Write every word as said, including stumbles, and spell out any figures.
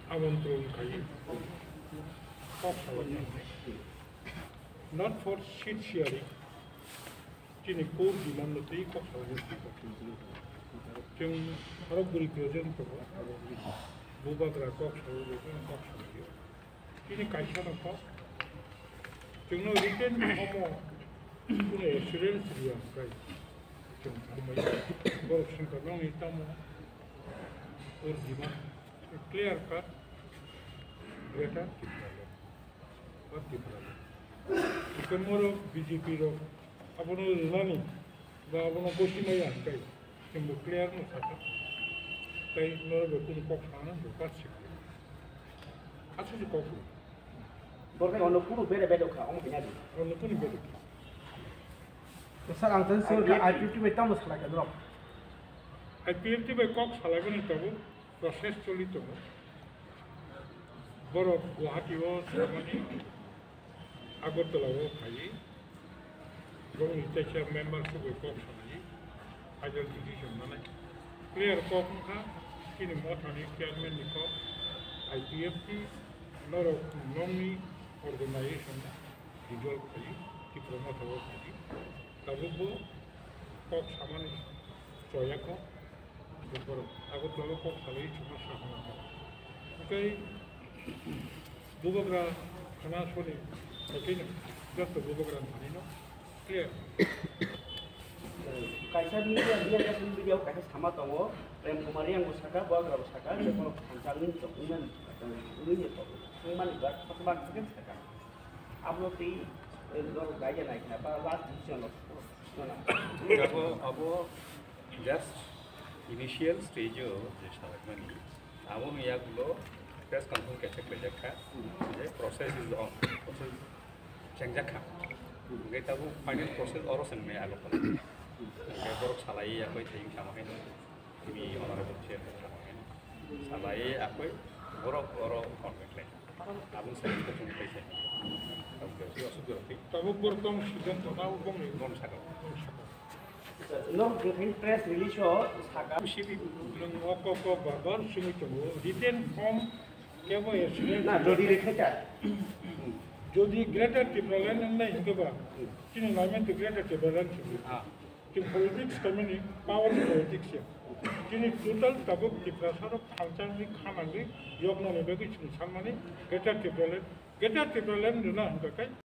Amontron khai kok salai, not for seat sharing. Chini core demand no twi kok salai. Chwng khorok bwrwi present tongo, bubagra kok salai, kok salai. Chini kaisa no kok. Chwngno written form o kuno assurance riya hwnkhe chwng thangmaya. Borok swngkha nokni tamo core demand clear cut Greater Tipraland. Ba Tipraland. Hwnkhe norok B J P rok abono rwnani ba abono gosi maya hwnkhe chwngbo clear no sakha. Tai norok bai kunu kok sana bo kok sikha. Aswk se kok bo. Borok ono kunu bere bedok kha, omo kanya di. Ono kunu bedok kha. To sir, ang tadi sir, I P F T. I P F T bai tamo salai ka drop. I P F T bai kok salai bani tabuk process choli tongo. Borok Guwahati o thamani Agartala o phai, borokni teisa member sugwi kok salai, final decision nanai. Clear kok wngkha, chini mothani chairman ni kok, I P F T, norok nokni organization dissolve khai, Tipra motha o khai, tabukbo kok samani choya kok. Borok Agartala kok salai chuma sahana kok. Hwnkhe bubagra khana soni, hwnkhe joto bubagra thani no clear. Kaisa media, media, media o kaisa sama tongo, Prem Kumar Reang bo saka, bubagra bo saka, je kono thansa wngwi tongmani, wngwi tongmani ba, ba, ba, saka. Abo twi, eh, norok bai ya nai kha, ba last decision rok, no, no. Abo, abo just initial stage o je salaimani, abo ni yagulo press conference kaisa khlaijak kha, je process is on, process chengjak kha. Hwnkhe tabuk final process oro chwng nai alo kha. Hwnkhe borok salai ya koi thayung sama khe no. Tini honorable chair khe thangmani. Salai akoi borok oro contact lai. Aboni sai khe chwng paisa. Tabuk aswk borok tei. Tabuk borok tong siddhanto na bongni. Bong sakha. Norok je press release o sakha. Sini nwng o kok kok bar bar simi tongo. Written form kebo accident. Na, jodi rekha ta. Jodi Greater Tipraland wngnai hwnkhe ba, chini naiman to Greater Tipraland simi. Ah. Chwng politics khaimani, power ni politics ya. Chini total tabuk Tiprasa rok thalsa wngwi kha nangwi yoknani bagwi chwng sanmani Greater Tipraland, Greater Tipraland rwna hwnkha khe